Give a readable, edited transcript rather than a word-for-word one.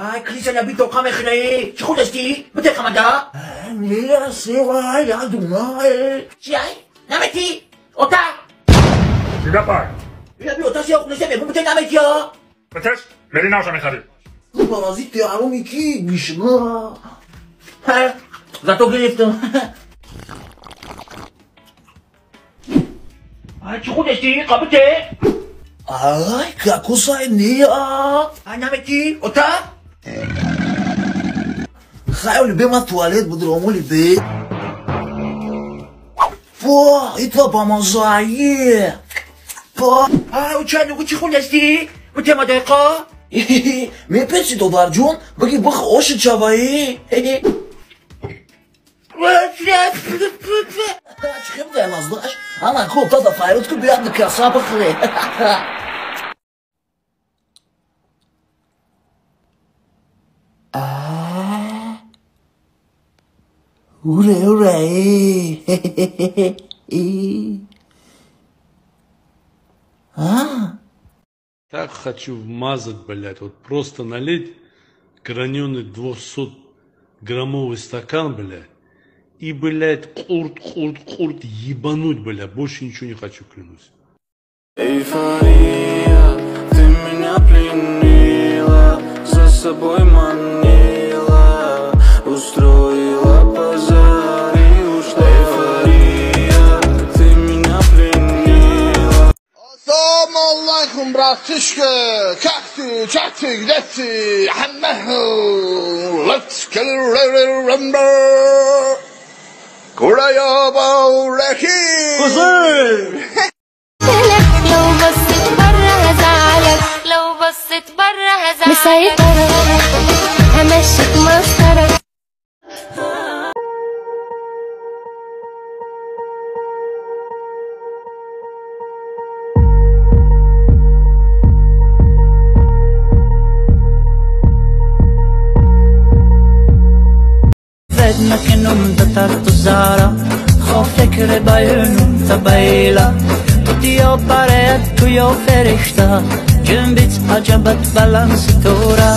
Ай, криса набито камехре. Чи худасти? Бите камада? Не, сева, я думаю. Чи ай? Намети? Ота? Чигапай? Я би ота сео хунесе мегум бите наметио. Битеш, мери наша мехари. Паразити аруми ки гишма. Зато гирифтам. Ай, чи худасти? Кабите? Ай, какусай ния. Ай, намети? Ота? Хай, любима туалет будрому люби. По, и това помазае. По, ай, учанику чи худасти? Бите мадайка? Мепеси додарҷон, баги бах оши чаваи. Чи хеб наздаш? Ана ко тада файрутку биад каса бахре. Уре, уре. А? Так хочу вмазать, блядь, вот просто налить граненый 200-граммовый стакан, блядь, и, блядь, курт, курт, курт, ебануть, блядь, больше ничего не хочу, клянусь. Эйфория, ты меня пленила, за собой манила, устроила пожар и ушла. Эйфория, ты меня пленила. Ассаламу алейкум, братишка! Как ты? Как ты? Где ты? Let's get remember. لو بصيت بره هزعلك، لو بصيت بره هزعلك، مسيطرة همشيك مسطرة. Tuyo ferişta, cümbit acabat balans tora.